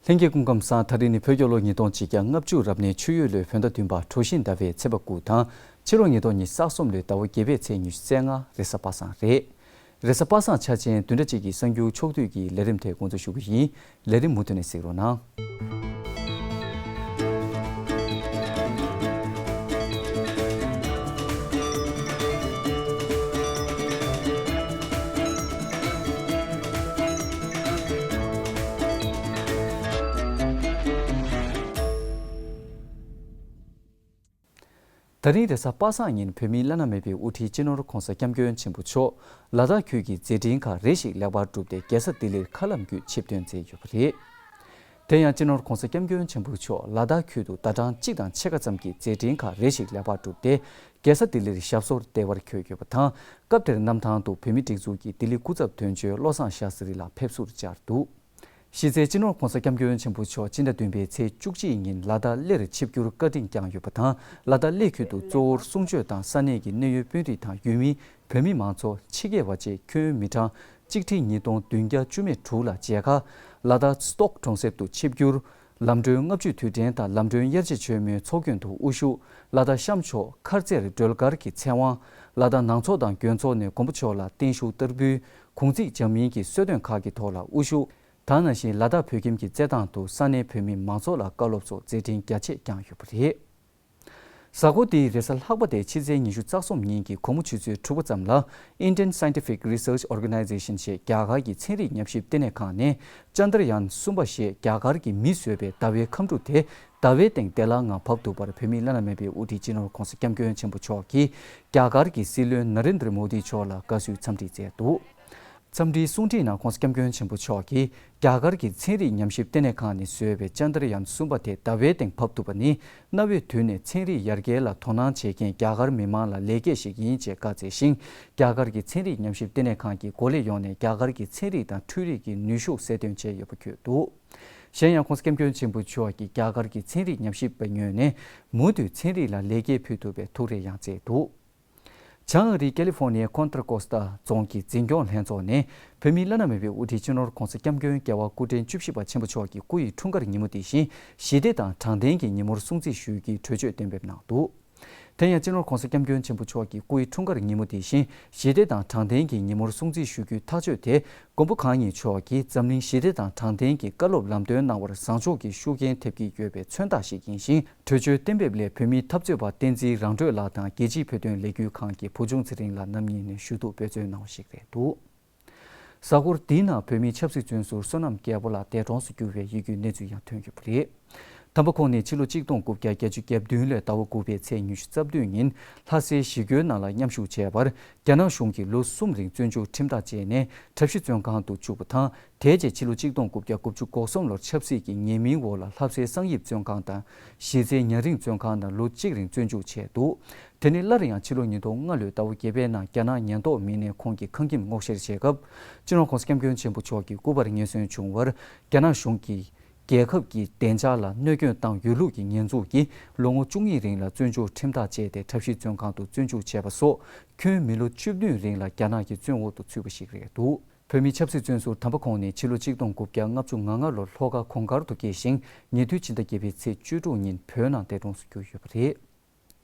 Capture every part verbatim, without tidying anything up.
ལྷན་རྒྱས་སྐུ་ཁམས་བཟང་། ད་རིང་ནི་བོད་རྒྱལ་ལོ་ཉིས་སྟོང་གཅིག་བརྒྱ་ལྔ་བཅུ་རབ་གནས་ཆུ་ཡོས་ལོའི་བོད་ཟླ་བདུན་པ་གྲོ་བཞིན་ཟླ་བའི་ཚེས་པ་དགུ་དང་། ཕྱི་ལོ་ཉིས་སྟོང་ཉི་ཤུ་རྩ་གསུམ་ལོའི་ཟླ་བ་བརྒྱད་པའི་ཚེས་ཉི་ཤུ་རྩ་ལྔ། རེས་གཟའ་པ་སངས་རེད། རེས་གཟའ་པ་སངས་འཆར་ཅན་བདུན་ཕྲག་གཅིག་གི་གསར་འགྱུར་ཕྱོགས་བསྡུས་ཀྱི་ལས་རིམ་དེ་འགོ་འཛུགས་ཞུ་གི་ཡིན། ལས་རིམ་མུ་མཐུད་ནས་གཟིགས་རོགས་གནང་། ད་རིང་རེས་གཟའ་པ་སངས་ཉིན་བོད་མིའི་བླ་ན་མེད་པའི་དབུ་ཁྲིད་སྤྱི་ནོར་༧གོང་ས་༧སྐྱབས་མགོན་ཆེན་པོ་མཆོག་ལ་དྭགས་ཁུལ་གྱི་མཛད་འཕྲིན་ཁག་རེ་ཞིག་ལེགས་པར་གྲུབ་སྟེ་རྒྱལ་ས་ལྡི་ལིར་མཁའ་ལམ་བརྒྱུད་ཆིབས་ཐོན་མཛད་ཡོད་པ་རེད། དེ་ཡང་སྤྱི་ནོར་༧གོང་ས་༧སྐྱབས་མགོན་ཆེན་པོ་མཆོག་ལ་དྭགས་ཁུལ་དུ་ཟླ་གྲངས་གཅིག་དང་ཕྱེད་ཀ་ཙམ་གྱི་མཛད་འཕྲིན་ཁག་རེ་ཞིག་ལེགས་པར་གྲུབ་སྟེ། རྒྱལ་ས་ལྡི་ལིར་ཞབས་སོར་བདེ་བར་འཁོད་ཡོད་པ་དང་། སྐབས་དེར་གནམ་ཐང་དུ་བོད་མིའི་སྒྲིག་འཛུགས་ཀྱི་ལྡི་ལི་སྐུ་ཚབ་དོན་གཅོད་བློ་བཟང་ཤཱ་སི་རི་ལགས་ཕེབས་བསུར་བཅར་འདུག། གཞི་རྩའི་སྤྱི་ནོར་༧གོང་ས་༧སྐྱབས་མགོན་ཆེན་པོ་མཆོག་སྤྱི་ཟླ་བདུན་པའི་ཚེས་བཅུ་གཅིག་ཉིན་ལ་དྭགས་གླེར་ཆིབས་བསྒྱུར་བཀའ་དྲིན་བསྐྱངས་ཡོད་པ་དང་། ལ་དྭགས་གླེ་ཁུལ་དུ་གཙོ་བོར་གསུང་ཆོས་དང་ས་གནས་ཀྱི་གནད་ཡོད་དཔོན་རིགས་དང་ཡུལ་མི། བོད་མི་མང་ཚོགས། ཕྱི་རྒྱལ་བ་བཅས་ཁྱོན་མི་གྲངས་གཅིག་ཁྲི་ཉིས་སྟོང་བདུན་བརྒྱ་བཅུ་མེད་དྲུག་ལ་མཇལ་ཁ། ལ་དྭགས་སི་ཏོག་གྲོང་གསེབ་ཏུ་ཆིབས་བསྒྱུར། ལམ་གྲོན་ལྔ་བཅུའི་དུས་དྲན་དང་ལམ་གྲོན་དབྱར་ཆད་མཆོད་མེའི་ཚོགས་རྒྱན་དུ་དབུ་བཞུགས། ལ་དྭགས་གཤམ་ཕྱོགས་མཁར་རྩེར་སྒྲོལ་དཀར་གྱི་ཚེ་དབང་། ལ་དྭགས་ནང་ཚོགས་དང་མགོན་ཚོགས་ནས་མགོན་པོ་མཆོག་ལ་བརྟན་བཞུགས་བསྟར་འབུལ། གུང་ཚིགས་འཇམ་མིན་གྱི་གསོལ་སྟོན་ཁག་གི་ཐོག་ལ་དབུ་བཞུགས། ད་ནང་བཞིན་ལ་དྭགས་བོད་ཁྱིམ་གྱི་རྩེད་ཐང་དུ་ས་གནས་བོད་མི་མང་ཚོགས་ལ་བཀའ་སློབ་སོགས་མཛད་འཕྲིན་རྒྱ་ཆེ་བསྐྱངས་ཡོད་པ་རེད། གཟའ་འཁོར་འདིའི་རེས་གཟའ་ལྷག་པ་དེ་ཕྱི་ཚེས་ཉི་ཤུ་རྩ་གསུམ་ཉིན་གྱི་དགོང་མོ་ཆུ་ཚོད་དྲུག་པ་ཙམ་ལ་Indian Scientific Research Organization ཞེས་རྒྱ་གར་གྱི་ཚན་རིག་ཉམས་ཞིབ་ལྟེ་གནས་ཁང་ནས། ཅན་དྲ་ཡཱན་གསུམ་པ་ཞེས་རྒྱ་གར་གྱི་མིས་བཟོས་པའི་ཟླ་བའི་ཁམས་འཕྲུ་དེ་ཟླ་བའི་སྟེང་བདེ་བླག་ངང་བབས་ཐུབ་པར་བོད་མིའི་བླ་ན་མེད་པའི་དབུ་ཁྲིད་སྤྱི་ནོར་༧གོང་ས་༧སྐྱབས་མགོན་ཆེན་པོ་མཆོག་གིས་རྒྱ་གར་གྱི་སྲིད་བློན་ན་རེན་དྲ་མོ་དི་མཆོག་ལ་དགའ་བསུའི་འཚམས་འདྲི་མཛད་འདུག། འཚམས་འདྲིའི་གསུང་འཕྲིན་ནང་༧གོང་ས་༧སྐྱབས་མགོན་ཆེན་པོ་མཆོག་གིས་རྒྱ་གར་གྱི་ཚན་རིག་ཉམས་ཞིབ་ལྟེ་གནས་ཁང་ནས་བཟོས་པའི་ཅན་དྲ་ཡཱན་གསུམ་པ་དེ་ཟླ་བའི་སྟེང་བབས་ཐུབ་པ་ནི། གནའ་བོའི་དུས་ནས་ཚན་རིག་ཡར་རྒྱས་ལ་དོ་སྣང་བྱེད་མཁན་རྒྱ་གར་མི་མང་ལ་ལེགས་སྐྱེས་ཤིག་ཡིན་ཅེས་བཀའ་སྩལ་ཞིང་། རྒྱ་གར་གྱི་ཚན་རིག་ཉམས་ཞིབ་ལྟེ་གནས་ཁང་གི་འགོ་ལས་ཡོངས་ནས་རྒྱ་གར་གྱི་ཚན་རིག་དང་འཕྲུལ་རིག་གི་ནུས་ཤུགས་གསལ་སྟོན་བྱས་ཡོད་པ་བཀོད་འདུག། གཞན་ཡང་༧གོང་ས་༧སྐྱབས་མགོན་ཆེན་པོ་མཆོག་གིས་རྒྱ་གར་གྱི་ཚན་རིག་ཉམས་ཞིབ་པའི་ངོས་ནས་མུ་མཐུད་ཚན་རིག་ལ་ལེགས་སྐྱེས་ཕུལ་ཐུབ་པའི་ཐུགས་རེ་ཡང་བསྩལ་འདུག། བྱང་ཨ་རིའི་ཀ་ལི་ཧྥོར་ནི་ཡའི་ཁོན་ཏྲ་ཀོ་སྟ་རྫོང་གི་འཛིན་སྐྱོང་ལྷན་ཚོགས་ནས་བོད་མིའི་བླ་ན་མེད་པའི་དབུ་ཁྲིད་སྤྱི་ནོར་༧གོང་ས་༧སྐྱབས་མགོན་རྒྱལ་བ་སྐུ་ཕྲེང་བཅུ་བཞི་པ་ཆེན་པོ་མཆོག་གི་སྐུ་ཡི་འཁྲུངས་སྐར་ཉིན་མོ་དེ་བཞིན་ཞི་བདེ་དང་དྲང་བདེན་གྱི་ཉིན་མོར་སྲུང་བརྩི་ཞུ་རྒྱུའི་གྲོས་ཆོད་གཏན་འབེབས་གནང་འདུག། དེ་ཡང་སྤྱི་ནོར་༧གོང་ས་༧སྐྱབས་མགོན་ཆེན་པོ་མཆོག་གི་སྐུ་ཡི་འཁྲུངས་སྐར་ཉིན་མོ་དེ་བཞིན་ཞི་བདེ་དང་དྲང་བདེན་གྱི་ཉིན་མོར་སྲུང་བརྩི་ཞུ་རྒྱུའི་ཐག་གཅོད་དེ། མགོན་པོ་གང་ཉིད་མཆོག་གིས་འཛམ་གླིང་ཞི་བདེ་དང་དྲང་བདེན་གྱི་བཀའ་སློབ་ལམ་སྟོན་གནང་བར་བཟང་ཕྱོགས་ཀྱི་ཤུགས་རྐྱེན་ཐེབས་ཀྱི་ཡོད་པའི་མཚོན་རྟགས་ཤིག་ཡིན་ཞིང་། གྲོས་ཆོད་གཏན་འབེབས་ལས་བོད་མིའི་འཐབ་རྩོད་པ་བསྟན་འཛིན་རང་གྲོལ་ལགས་དང་རྒྱལ་སྤྱིའི་བོད་དོན་ལས་འགུལ་ཁང་གི་བུ་ཆུང་ཚེ་རིང་ལགས་རྣམ་གཉིས་ནས་ཞུ་གཏུག་འབད་བརྩོན་གནང་བ་ཞིག་རེད་འདུག། གཟའ་འཁོར་འདིའི་ནང་བོད་མིའི་ཆབ་སྲིད་བཙོན་ཟུར་བསོད་ནམས་རྒྱལ་པོ་ལགས་འདས་གྲོངས་སུ་གྱུར་བའི་ཡི་གེའི་གནས་ཚུལ་ཡང་ཐོན་ཡོད་པ་རེད། དམ་པ་ཁོང་ནི་ཕྱི་ལོ་གཅིག་སྟོང་དགུ་བརྒྱ་བརྒྱད་ཅུ་གྱ་བདུན་ལོའི་ཟླ་བ་དགུ་པའི་ཚེས་ཉི་ཤུ་རྩ་བདུན་ཉིན་ལྷ་སའི་གཞིས་ཁྱོན་ནང་ལ་མཉམ་ཞུགས་བྱས་པར། རྒྱ་ནག་གཞུང་གིས་ལོ་གསུམ་རིང་བཙོན་འཇུག་ཁྲིམས་ཐག་བཅད་ནས་གྲྭ་བཞི་བཙོན་ཁང་དུ་བཅུག་པ་དང་། དེའི་རྗེས་ཕྱི་ལོ་གཅིག་སྟོང་དགུ་བརྒྱ་དགུ་བཅུ་གོ་གསུམ་ལོར་ཆབ་སྲིད་ཀྱི་ཉེས་མིང་འོག་ལ་ལྷ་སའི་གསང་ཡིབ་བཙོན་ཁང་དང་གཞིས་རྩེའི་ཉ་རིང་བཙོན་ཁང་ནང་ལོ་གཅིག་རིང་བཙོན་འཇུག་བྱས་འདུག། དེ་ནི་སླར་ཡང་ཕྱི་ལོ་ཉིས་སྟོང་ལྔ་ལོའི་ཟླ་བ་བརྒྱད་པའི་ནང་རྒྱ་ནག་ཉེན་རྟོག་མི་སྣས་ཁོང་གི་ཁང་ཁྱིམ་སྔོག་བཤེར་བྱས་སྐབས། སྤྱི་ནོར་༧གོང་ས་༧སྐྱབས་མགོན་ཆེན་པོ་མཆོག་གི་སྐུ་པར་ཉེན་ཟོན་བྱུང་བར། རྒྱ་ནག་གཞུང་གིས་རྒྱལ་ཁབ་ཀྱི་བདེ་འཇགས་ལ་གནོད་སྐྱོན་བཏང་ཡོད་ལུགས་ཀྱི་ཉེས་འཛུགས་ཀྱིས་ལོ་ངོ་བཅུ་གཉིས་རིང་ལ་བཙོན་འཇུག་ཁྲིམས་ཐག་བཅད་དེ་གྲྭ་བཞི་བཙོན་ཁང་དུ་བཙོན་འཇུག་བྱས་པ་སོགས་ཁྱོན་མི་ལོ་བཅུ་བདུན་རིང་ལ་རྒྱ་ནག་གི་བཙོན་འོག་ཏུ་ཚུད་པ་ཞིག་རེད་འདུག། བོད་མིའི་ཆབ་སྲིད་བཙོན་ཟུར་དམ་པ་ཁོང་ནི་ཕྱི་ལོ་གཅིག་སྟོང་དགུ་བརྒྱ་ལྔ་བཅུ་ང་ལྔ་ལོར་ལྷོ་ཁ་གོང་དཀར་དུ་སྐྱེས་ཤིང་། ཉེ་དུས་ཕྱི་ཟླ་བརྒྱད་པའི་ཚེས་བཅུ་དྲུག་ཉིན་བོད་ནང་འདས་གྲོངས་སུ་གྱུར་ཡོད་པ་རེད།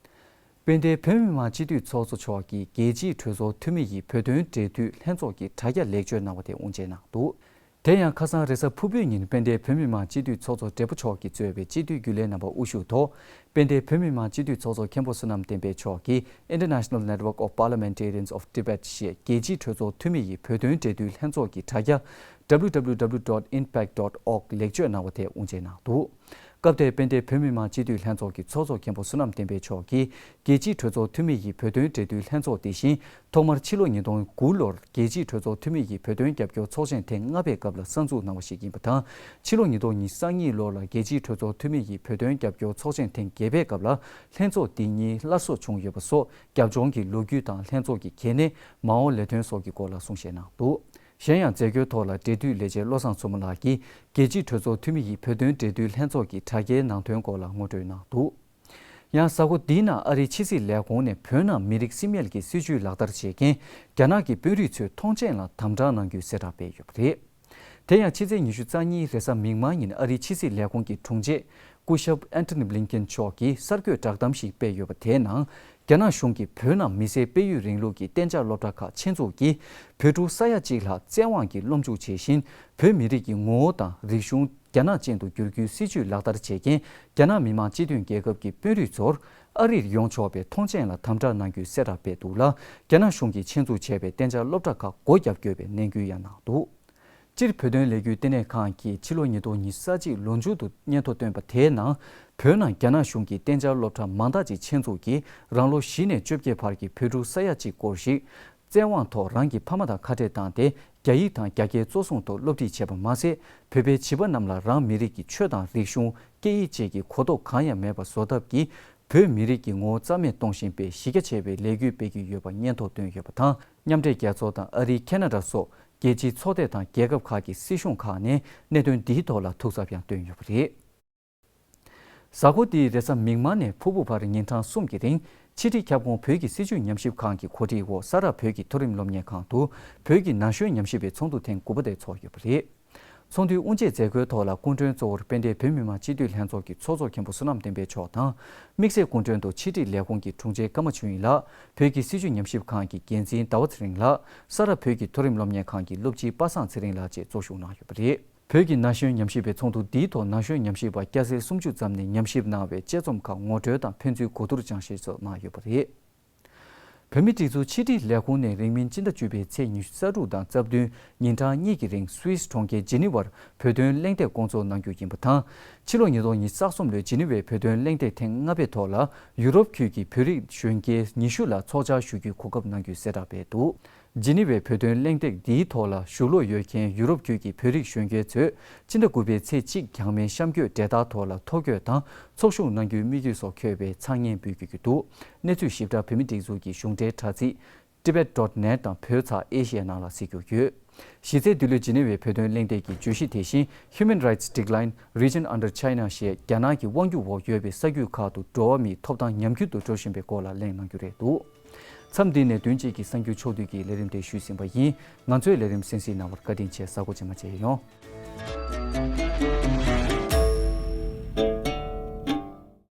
དཔལ་ལྡན་བོད་མི་མང་སྤྱི་འཐུས་ཚོགས་གཙོ་མཆོག་གིས་རྒྱལ་སྤྱིའི་གྲོས་ཚོགས་འཐུས་མི་ཡི་བོད་དོན་འབྲེལ་མཐུད་ལྷན་ཚོགས་ཀྱི་དྲ་རྒྱ་ལེགས་བཅོས་གནང་བ་དེ་དབུ་འབྱེད་གནང་འདུག། དེ་ཡང་ཁ་སང་རེས་གཟའ་ཕུར་བུའི་ཉིན་དཔལ་ལྡན་བོད་མི་མང་སྤྱི་འཐུས་ཚོགས་གཙོ་བགྲེས་པོ་མཆོག་གིས་གཙོས་པའི་སྤྱི་འཐུས་རྒྱུན་ལས་རྣམ་པ་དབུ་བཞུགས་ཐོག། དཔལ་ལྡན་བོད་མི་མང་སྤྱི་འཐུས་ཚོགས་གཙོ་མཁན་པོ་བསོད་ནམས་བསྟན་འཕེལ་མཆོག་གིས་International Network of Parliamentarians of Tibet ཞེས་རྒྱལ་སྤྱིའི་གྲོས་ཚོགས་འཐུས་མི་ཡི་བོད་དོན་འབྲེལ་མཐུད་ལྷན་ཚོགས་ཀྱི་དྲ་རྒྱ་www dot inpact dot org ལེགས་བཅོས་གནང་བ་དེ་དབུ་འབྱེད་གནང་འདུག། སྐབས་དེར་དཔལ་ལྡན་བོད་མི་མང་སྤྱི་འཐུས་ལྷན་ཚོགས་ཀྱི་ཚོགས་གཙོ་མཁན་པོ་བསོད་ནམས་བསྟན་འཕེལ་མཆོག་གིས་རྒྱལ་སྤྱིའི་གྲོས་ཚོགས་འཐུས་མི་ཡི་བོད་དོན་འབྲེལ་མཐུད་ལྷན་ཚོགས་དེ་བཞིན་ཐོག་མར་ཕྱི་ལོ་ཉིས་སྟོང་དགུ་ལོར་རྒྱལ་སྤྱིའི་གྲོས་ཚོགས་འཐུས་མི་ཡི་བོད་དོན་རྒྱབ་སྐྱོར་ཚོགས་ཆེན་ཐེངས་ལྔ་པའི་སྐབས་ལ་གསར་འཛུགས་གནང་བ་ཞིག་ཡིན་པ་དང་། ཕྱི་ལོ་ཉིས་སྟོང་ཉི་ཤུ་རྩ་གཉིས་ལོ་ལ་རྒྱལ་སྤྱིའི་གྲོས་ཚོགས་འཐུས་མི་ཡི་བོད་དོན་རྒྱབ་སྐྱོར་ཚོགས་ཆེན་ཐེངས་བརྒྱད་པའི་སྐབས་ལ་ལྷན་ཚོགས་འདི་ཉིད་སླར་གསོ་བྱུང་ཡོད་པ་སོགས་རྒྱབ་ལྗོངས་ཀྱི་ལོ་རྒྱུས་དང་ལྷན་ཚོགས་ཀྱི་གལ་གནད། མ་འོངས་ལས་དོན་སོགས་ཀྱི་སྐོར་ལ་གསུང་བཤད་གནང་འདུག། གཞན་ཡང་མཛད་སྒོའི་ཐོག་ལ་འབྲེལ་མཐུད་ལས་བྱེད་བློ་བཟང་མཚོ་མོ་ལགས་ཀྱིས་རྒྱལ་སྤྱིའི་གྲོས་ཚོགས་འཐུས་མི་ཡི་བོད་དོན་འབྲེལ་མཐུད་ལྷན་ཚོགས་ཀྱི་དྲ་རྒྱའི་ནང་དོན་སྐོར་ལ་ངོ་སྤྲོད་གནང་འདུག། ཡང་གཟའ་འཁོར་འདིའི་ནང་ཨ་རིའི་ཕྱི་སྲིད་ལས་ཁུངས་ནས་བོད་ནང་མི་རིགས་སིམ་ཡལ་གྱི་སྲིད་བྱུས་ལག་བསྟར་བྱེད་མཁན་རྒྱ་ནག་གི་དཔོན་རིགས་ཚོའི་ཐོངས་མཆན་ལ་དམ་དྲག་གནང་རྒྱུའི་གསལ་བསྒྲགས་སྤེལ་ཡོད་པ་རེད། དེ་ཡང་ཕྱི་ཚེས་ཉི་ཤུ་རྩ་གཉིས་རེས་གཟའ་མིག་དམར་ཉིན་ཨ་རིའི་ཕྱི་སྲིད་ལས་ཁུངས་ཀྱི་དྲུང་ཆེ་སྐུ་ཞབས་ཨན་ཐོ་ནི་བྷི་ལིན་ཀེན་མཆོག་གིས་གསར་འགོད་བསྒྲགས་གཏམ་ཞིག་སྤེལ་ཡོད་པ་དེའི་ནང་། རྒྱ་ནག་གཞུང་གིས་བོད་ནང་མི་སེར་སྤེལ་ཡུལ་རིང་ལུགས་ཀྱི་གཏན་འཇགས་སློབ་གྲྭ་ཁག་ཆེད་འཛུགས་ཀྱིས་བོད་ཕྲུག་ས་ཡ་གཅིག་ལྷག་བཙན་དབང་གིས་སློབ་འཇུག་བྱེད་བཞིན། བོད་མི་རིགས་ཀྱི་ངོ་བོ་དང་རིག་གཞུང་རྒྱ་ནག་ཅན་དུ་བསྒྱུར་རྒྱུའི་སྲིད་བྱུས་ལག་བསྟར་བྱེད་མཁན་རྒྱ་ནག་མི་དམངས་སྤྱི་མཐུན་རྒྱལ་ཁབ་ཀྱི་དཔོན་རིགས་ཚོར་ཨ་རིར་ཡོང་ཆོག་པའི་ཐོངས་མཆན་ལ་དམ་དྲག་གནང་རྒྱུའི་གསལ་བསྒྲགས་སྤེལ་འདུག་ལ། རྒྱ་ནག་གཞུང་གིས་ཆེད་འཛུགས་བྱས་པའི་གཏན་འཇགས་སློབ་གྲྭ་ཁག་སྒོ་བརྒྱབ་དགོས་པའི་ནན་སྐུལ་ཡང་གནང་འདུག། སྤྱིར་བོད་དོན་ལས་འགུལ་ལྟེ་གནས་ཁང་གིས་ཕྱི་ལོ་ཉིས་སྟོང་ཉི་ཤུ་རྩ་གཅིག་ལོ་མཇུག་ཏུ་སྙན་ཐོ་བཏོན་པ་དེའི་ནང་། བོད་ནང་རྒྱ་ནག་གཞུང་གིས་གཏན་འཇགས་སློབ་གྲྭ་མང་དག་ཅིག་ཆེད་འཛུགས་ཀྱིས་རང་ལོ་བཞི་ནས་བཅོ་བརྒྱད་བར་གྱི་བོད་ཕྲུག་ས་ཡ་གཅིག་སྐོར་ཞིག་བཙན་དབང་ཐོག་རང་གི་ཕ་མ་དང་ཁ་བྲལ་བཏང་སྟེ། རྒྱ་ཡིག་དང་རྒྱ་སྐད་གཙོ་བཟུང་ཐོག་སློབ་ཁྲིད་བྱས་པ་མ་ཟད། བོད་པའི་བྱིས་པ་རྣམས་ལ་རང་མི་རིགས་ཀྱི་ཆོས་དང་རིག་གཞུང་། སྐད་ཡིག་བཅས་ཀྱི་གོ་རྟོགས་གང་ཡང་མེད་པ་བཟོ་ཐབས་ཀྱིས། བོད་མི་རིགས་ཀྱི་ངོ་བོ་རྩ་མེད་གཏོང་བཞིན་པའི་གཞི་རྒྱ་ཆེ་བའི་ལས་འགུལ་སྤེལ་གྱི་ཡོད་པ་སྙན་ཐོ་བཏོན་ཡོད་པ་དང་། མཉམ་འབྲེལ་རྒྱལ་ཚོགས་དང་ཨ་རིའི་ཁེ་ན་ཌ་སོགས་རྒྱལ་སྤྱིའི་ཚོགས་སྡེ་དང་རྒྱལ་ཁབ་ཁག་གི་སྲིད་གཞུང་ཁག་ནས་གནད་དོན་འདིའི་ཐོག་ལ་ཐུགས་འཚབ་ཡང་བཏོན་ཡོད་པ་རེད། གཟའ་འཁོར་འདིའི་རེས་གཟའ་མིག་དམར་ནས་ཕུར་བུ་བར་ཉིན་གྲངས་གསུམ་གྱི་རིང་། ཕྱི་དྲིལ་ཁྱབ་ཁོངས་བོད་ཀྱི་སྲིད་བྱུས་ཉམས་ཞིབ་ཁང་གི་གོ་སྒྲིག་འོག་ས་རཱ་བོད་ཀྱི་མཐོ་རིམ་སློབ་གཉེར་ཁང་དུ་བོད་ཀྱི་ན་གཞོན་ཉམས་ཞིབ་པའི་ཚོགས་འདུ་ཐེངས་དགུ་པ་དེ་ཚོགས་ཡོད་པ་རེད། ཚོགས་འདུའི་དབུ་འབྱེད་མཛད་སྒོའི་ཐོག་ལ་སྐུ་མགྲོན་གཙོ་བོར་དཔལ་ལྡན་བོད་མི་མང་སྤྱི་འཐུས་ལྷན་ཚོགས་ཀྱི་ཚོགས་གཙོ་མཁན་པོ་བསོད་ནམས་བསྟན་འཕེལ་མཆོག་དང་། དམིགས་བསལ་སྐུ་མགྲོན་དུ་ཕྱི་དྲིལ་ལས་ཁུངས་ཀྱི་དྲུང་ཆེ་ཀརྨ་ཆོས་དབྱིངས་ལགས། བོད་ཀྱི་སྲིད་བྱུས་ཉམས་ཞིབ་ཁང་གི་འགན་འཛིན་ཟླ་བ་ཚེ་རིང་ལགས། ས་རཱ་བོད་ཀྱི་མཐོ་རིམ་སློབ་གཉེར་ཁང་གི་སློབ་སྤྱི་པ་སངས་ཚེ་རིང་ལགས་བཅས་གཙོ་བཞུགས་གནང་ཡོད་པ་རེད། བོད་ཀྱི་ན་གཞོན་ཉམས་ཞིབ་པའི་ཚོགས་འདུ་འདིའི་ཐོག་ན་གཞོན་ཉམས་ཞིབ་པ་སྐྱ་སེར་སུམ་ཅུ་ཙམ་ནས་ཉམས་ཞིབ་གནང་བའི་དཔྱད་རྩོམ་ཁག་ངོ་སྤྲོད་དང་ཕན་ཚུན་གོ་བསྡུར་སྦྱང་བཤད་སོགས་གནང་ཡོད་པ་རེད། བོད་མིའི་སྒྲིག་འཛུགས་ཕྱི་དྲིལ་ལས་ཁུངས་ནས་རིང་མིན་སྤྱི་ཟླ་བཅུ་པའི་ཚེས་ཉི་ཤུ་རྩ་དྲུག་དང་རྩ་བདུན་ཉིན་གྲངས་གཉིས་ཀྱི་རིང་སུད་སི་གྲོང་ཁྱེར་ཇི་ནི་ཝར་བོད་དོན་གླེང་སྟེགས་བསྐོང་ཚོགས་གནང་རྒྱུ་ཡིན་པ་དང་། ཕྱི་ལོ་ཉིས་སྟོང་ཉི་ཤུ་རྩ་གསུམ་ལོའི་ཇི་ནི་ཝའི་བོད་དོན་གླེང་སྟེགས་ཐེངས་ལྔ་པའི་ཐོག་ལ་ཡུ་རོབ་ཁུལ་གྱི་བོད་རིགས་གཞོན་སྐྱེས་ཉི་ཤུ་ལ་ཚོགས་བཅར་ཞུ་རྒྱུའི་གོ་སྐབས་གནང་རྒྱུའི་གསལ་བསྒྲགས་སྤེལ་འདུག། ཇི་ནི་ཝའི་བོད་དོན་གླེང་སྟེགས་འདིའི་ཐོག་ལ་ཞུགས་ལོག་ཡོད་མཁན་ཡུ་རོབ་ཁུལ་གྱི་བོད་རིགས་གཞོན་སྐྱེས་ཚོས་སྤྱི་ཟླ་དགུ་པའི་ཚེས་གཅིག་གྱང་མའི་གཤམ་སྐྱོད་འབྲེལ་ཐག་ཐོག་ལ་ཐོ་འགོད་དང་ཚོགས་ཞུགས་གནང་རྒྱུའི་དམིགས་ཡུལ་སོགས་འཁོད་པའི་འཚང་བརྙན་འབུལ་རྒྱུ་འདུག། གནས་ཚུལ་ཞིབ་ཕྲ་བོད་མིའི་སྒྲིག་འཛུགས་ཀྱི་གཞུང་འབྲེལ་དྲ་ཚིགས། tibet dot net དང་བོད་ཚགས་ཨེ་ཤི་ཡའི་ནང་ལ་གཟིགས་རྒྱུ་ཡོད། གཞི་རྩའི་འདི་ལོའི་ཇི་ནི་ཝའི་བོད་དོན་གླེང་སྟེགས་ཀྱི་བརྗོད་གཞི་དེ་བཞིན་Human Rights Decline Region Under China ཞེས་རྒྱ་ནག་གི་དབང་སྒྱུར་འོག་ཡོད་པའི་ས་རྒྱུད་ཁག་ཏུ་འགྲོ་བ་མིའི་ཐོབ་ཐང་ཉམས་འགྱུར་དུ་འགྲོ་བཞིན་པའི་སྐོར་ལ་གླེང་གནང་རྒྱུ་རེད་འདུག། མཚམས་འདི་ནས་བདུན་གཅིག་གི་གསར་འགྱུར་ཕྱོགས་བསྡུས་ཀྱི་ལས་རིམ་དེ་ཞུས་ཟིན་པ་ཡིན། ང་ཚོའི་ལས་རིམ་གསན་གཟིགས་གནང་བར་བཀའ་དྲིན་ཆེ། གཟའ་འཁོར་རྗེས་མ་མཇལ་ཡོང་།